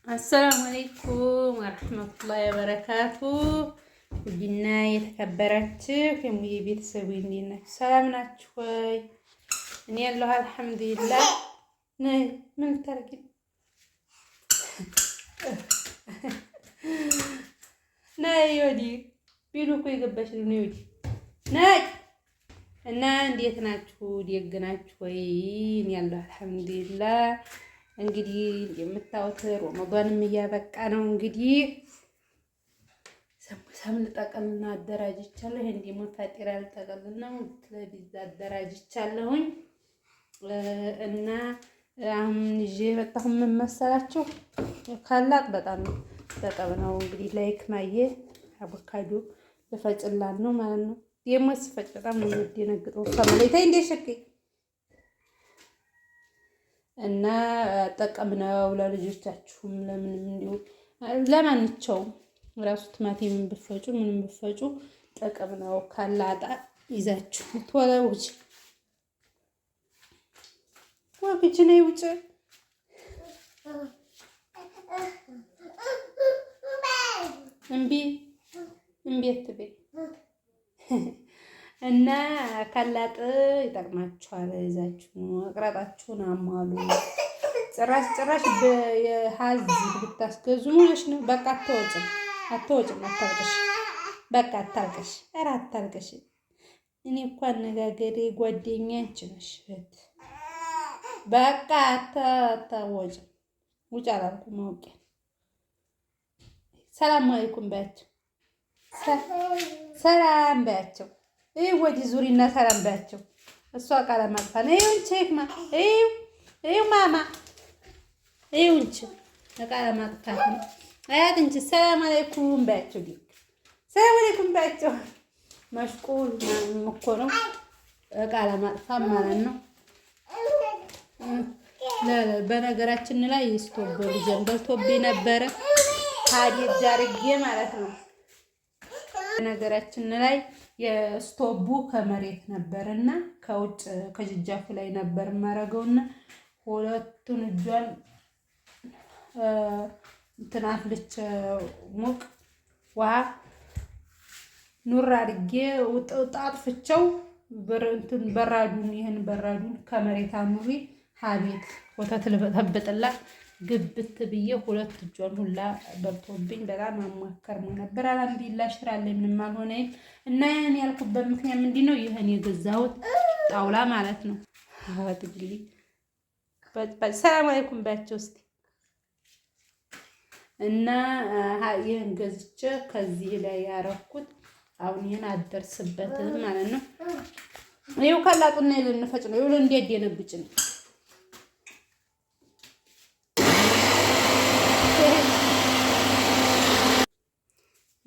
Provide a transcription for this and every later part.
السلام عليكم ورحمة الله وبركاته። ውድና የተከበራችሁ የሙዬ ቤተሰብ እንዴት ናችሁ? ሰላም ናችሁ ወይ? እኔ ያለሁ الحمد لله። ነይ ምን ታርጊ? ነይ ወዲህ ቢሉ እኮ የገባሽ ነው። ነይ ወዲህ ነይ። እና እንዴት ናችሁ? ደግ ናችሁ ወይ? እኔ ያለሁ الحمد لله። እንግዲህ እንደምታዩት ረመዷንም እያበቃ ነው። እንግዲህ ሰሙሳም ልጠቀልና አደራጅቻለሁ። ይሄን ደግሞ ፈጢራ ልጠቀልና ለቢዛ አደራጅቻለሁኝ። እና አሁን ይዤ የመጣሁ ምን መሰላችሁ? ካላጥ በጣም በጣም ነው እንግዲህ ላይክ ማየ አቮካዶ ልፈጭላት ነው ማለት ነው። ደግሞ ስፈጭ በጣም ነው የምደነግጠው። ከመለይታይ እንደ ሸከይ እና ጠቀም ነው ለልጆቻችሁም፣ ለምንም እንዲሁ ለማንቸውም ራሱ ቲማቲምን ብፈጩ ምንም ብፈጩ ጠቅም ነው። ካላጣ ይዛችሁ ትወለውች ወግጅ ነይ ውጭ እምቢ እምቢ አትበይ እና ካላጥ ይጠቅማችኋል። ይዛችሁ አቅራጣችሁን አሟሉ። ጭራሽ ጭራሽ የሀዝ ብታስገዙ ሆነሽ ነው። በቃ አትወጭም፣ አትወጭም፣ አታልቅሽ፣ በቃ አታልቅሽ፣ ኧረ አታልቅሽ። እኔ እኮ አነጋገሬ ጓደኛ አንቺ ነሽ። በቃ አታወጭም፣ ውጭ አላልኩም አውቄ። ሰላም አለይኩም በያቸው፣ ሰላም በያቸው። ይህ ወዲህ ዙሪና ሰላም በያቸው። እሷ ቃለ ማጥፋ ነው። ይኸው እንቺ ማ ይኸው ይኸው ማማ ይኸው እንቺ ቃለ ማጥፋት ነው። አያት እንቺ ሰላም አለይኩም በያቸው። ዲክ ሰላም አለይኩም በያቸው። መሽቁል እኮ ነው ቃለ ማጥፋት ማለት ነው። በነገራችን ላይ ስቶብ ልጄን በልቶብኝ ነበረ ሀዲድ አድርጌ ማለት ነው። በነገራችን ላይ የስቶቡ ከመሬት ነበርና ከውጭ ከጅጃፉ ላይ ነበር የማደርገውና ሁለቱን እጇን እንትን አፍልቼ ሙቅ ውሃ ኑር አድርጌ አጥፍቼው እንትን በራዱን ይህን በራዱን ከመሬት አኑሪ ሀቤት ወተት ልበጠብጥላት ግብት ብዬ ሁለት እጇን ሁላ በልቶብኝ በጣም አሟከርሞ ነበር። አልሐምዱሊላህ ሽራለ ምንም አልሆነም። እና ያን ያልኩበት ምክንያት ምንድን ነው? ይህን የገዛሁት ጣውላ ማለት ነው። አትግሊ ሰላም አለይኩም ባያቸው እስቲ እና ይህን ገዝቼ ከዚህ ላይ ያረኩት አሁን ይህን አደርስበትም ማለት ነው። ይኸው ካላጡና ልንፈጭ ነው። ይኸው እንዲያደነብጭ ነው።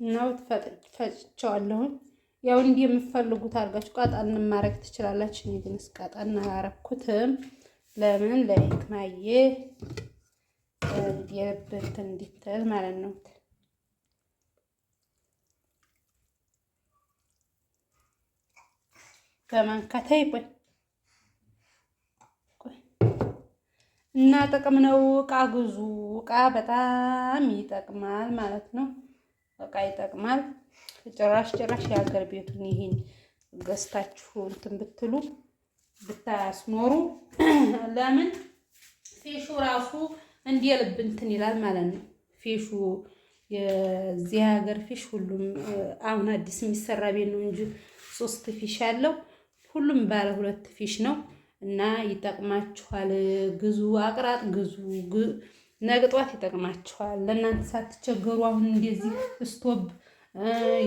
ነው ፈጭቸዋለሁኝ። ያው እንዲህ የምትፈልጉት አድርጋችሁ ቃጣን ማድረግ ትችላላችሁ። እኔ ግን ቃጣን አላረኩትም። ለምን ለሂክማዬ እንዲብት እንዲትል ማለት ነው። በማንካታይ ቆይ እና ጥቅም ነው። እቃ ግዙ። እቃ በጣም ይጠቅማል ማለት ነው። እቃ ይጠቅማል። ጭራሽ ጭራሽ የሀገር ቤቱን ይሄን ገዝታችሁ እንትን ብትሉ ብታስኖሩ ለምን ፊሹ ራሱ እንደ ልብ እንትን ይላል ማለት ነው። ፊሹ የዚህ ሀገር ፊሽ ሁሉም አሁን አዲስ የሚሰራ ቤት ነው እንጂ ሶስት ፊሽ ያለው ሁሉም ባለ ሁለት ፊሽ ነው እና ይጠቅማችኋል። ግዙ፣ አቅራጥ ግዙ። ነግጧት ይጠቅማችኋል። ለእናንተ ሳትቸገሩ አሁን እንደዚህ ስቶብ፣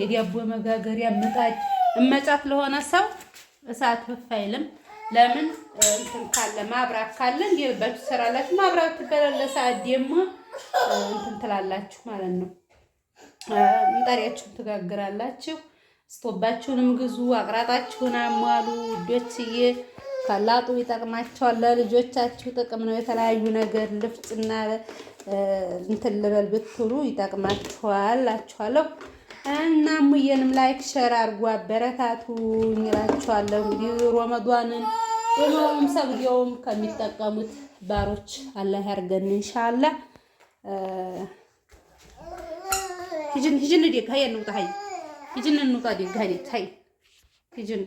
የዳቦ መጋገሪያ ምጣድ እመጫት ለሆነ ሰው እሳት ብፋይልም ለምን እንትን ካለ ማብራት ካለ እንዲልባችሁ ትሰራላችሁ። ማብራት በሌለ ሰዓት ደግሞ እንትን ትላላችሁ ማለት ነው። ምጣዳችሁን ትጋግራላችሁ። ስቶባችሁንም ግዙ፣ አቅራጣችሁን አሟሉ ውዶችዬ። ከላጡ ይጠቅማቸዋል። ለልጆቻችሁ ጥቅም ነው። የተለያዩ ነገር ልፍጭና እንትን ልበል ብትሉ ይጠቅማችኋል እላችኋለሁ። እና ሙዬንም like share አድርጉ አበረታቱኝ እላችኋለሁ። እንግዲህ ሮመዷንን ጾመውም ሰግደውም ከሚጠቀሙት ባሮች አላህ ያርገን ኢንሻአላህ። ሂጅን ሂጅን ደግ ሀይ እንውጣ፣ ሀይ ሂጅን እንውጣ፣ ደግ ሀይ ሀይ ሂጅን